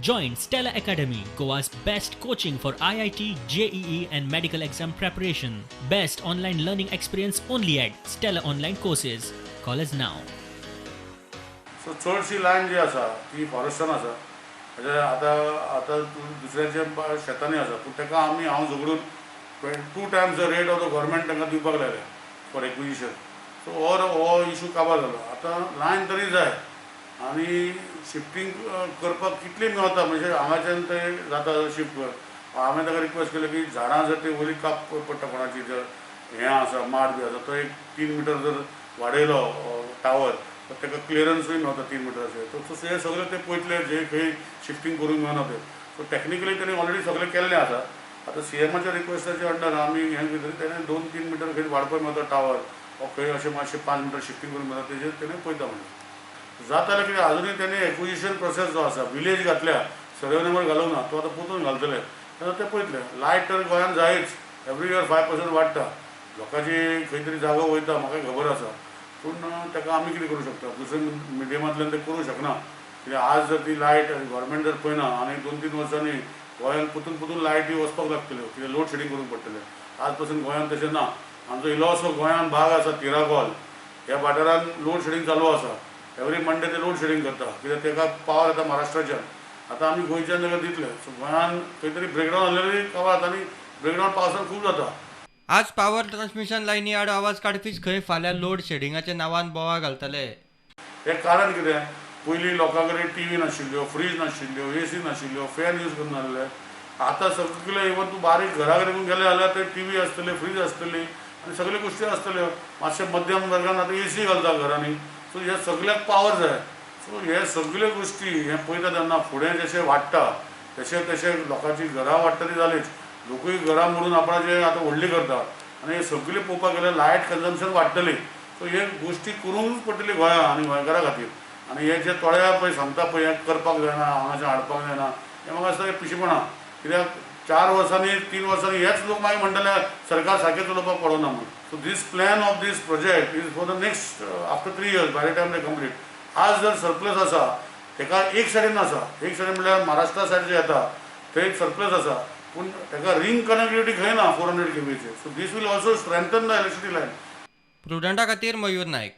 Join Stella Academy, Goa's best coaching for IIT, JEE, and medical exam preparation. Best online learning experience only at Stella Online Courses. Call us now. So चडशी line जी आसा ती फॉरेस्टान आसा. म्हणजे आतां आतां दुसऱ्याच्या शेतांनी आसा, पूण ताका आमी हांव झगडून two times the rate of the government तांकां दिवपाक लायलें फॉर एक्विजिशन. सो हो हो इशू काबार जालो. आतां लायन तरी जाय आनी शिफ्टींग करपाक कितली मेवता, म्हणजे हांगाच्यान ते जाता शिफ्ट कर. हांवें ताका रिक्वेस्ट केलें की झाडां जर ती वयली काप पडटा कोणाची, जर हें आसा माड बी आसा, तो एक 3 मिटर जर वाडयलो टावर तर ताका क्लियरन्सूय मेवता 3 मिटराचेर. सो हे सगळे ते पळयतले जे खंय शिफ्टींग करूंक मेळना ते. सो टॅक्निकली तेणी ऑलरेडी सगळें केल्लें आसा. आतां सीएमाच्या रिक्वेस्टाच्या अंडर आमी हें कितें तेणें 2-3 मिटर खंय वाडपाक मेळटा टावर वा खंय अशें मातशें 5 मिटर शिफ्टींग करूंक मेळटा, तेजेर तेणें पळयता म्हणलें. जाता जाल्यार कितें, अजुनूय तेणी एक्विजिशन प्रोसेस जो आसा, विलेज घातल्या, सर्वे नंबर घालूंक ना, तो आतां परतून घालतले तेन्ना ते पळयतले. लायट तर गोंयांत जायच, एवरी इयर 5% वाडटा. लोकांची खंय तरी जागो वयता, म्हाका खबर आसा, पूण ताका आमी कितें करूं शकता? दुसऱ्या मिडियमांतल्यान ते करूं शकना. कित्याक आज जर ती लायट गव्हर्मेंट जर पळयना आनी 2-3 वर्सांनी गोंयांत परतून परतून लायटी वचपाक लागतल्यो, कित्याक लोड शेडींग करूंक पडटलें. आज पासून गोंयांत तशें ना. आमचो इल्लोसो गोंयांत भाग आसा तिरागोल, ह्या वाठारांत लोड शेडींग चालू आसा. एवरी मंडे ते लोड शेडींग करता, कित्याक ताका पावर येता महाराष्ट्राच्यान. आतां आमी गोंयच्यान ताका दितले. सो गोंयांत खंय तरी ब्रेकडावन जालेली खबर आतां आनी ब्रेकडावन पावसान खूब जाता. आज पावर ट्रान्समिशन लायनी आड आवाज काडपीच खंय फाल्यां लोड शेडिंगाच्या नांवान बोवाळ घालतले. हें कारण कितें, पयलीं लोकां कडेन टिवी नाशिल्ल्यो, फ्रीज नाशिल्ल्यो, एसी नाशिल्ल्यो, फॅन यूज करनासले. आतां सगळे, इवन तूं बारीक घरा कडेन गेले जाल्यार ते टिवी आसतली, फ्रीज आसतली आनी सगल्यो गोश्टी आसतल्यो. मातशे मध्यम वर्गान आतां एसी घालता घरांनी. सो हे सगल्याक पावर जाय. सो हे सगल्यो गोश्टी हें पळयता तेन्ना फुडें जशें वाडटा तशें तशें लोकांची घरां वाडटा ती जालीच, लोकूय घरां मोडून आपणाचे आतां व्हडली करता आनी हे सगळें पळोवपाक गेल्यार लायट कन्जम्पशन वाडटली. सो हे गोश्टी करूंकच पडटली गोंया आनी गोंयकारां खातीर. आनी हे जे थोडे पळय सांगता पळय, हें करपाक जायना, हांगाच्यान हाडपाक जायना, हें म्हाका दिसता हें पिशेपणां. कित्याक 4 वर्सांनी, 3 वर्सांनी हेच लोक मागीर म्हणटले सरकार सारकें चलोवपाक पडना म्हूण. So this plan of this project is for the next after 3 years, by the time they complete. आज जर सरप्लस आसा, तेका एक सायडीन आसा, एक सायडीन म्हणल्यार महाराष्ट्रा सायड जे येता थंय सरप्लस आसा, पूण तेका रिंग कनेक्टिविटी खंय ना 400 केवीचे. So this will also strengthen the electricity line. प्रुडंटा खातीर मयूर नायक.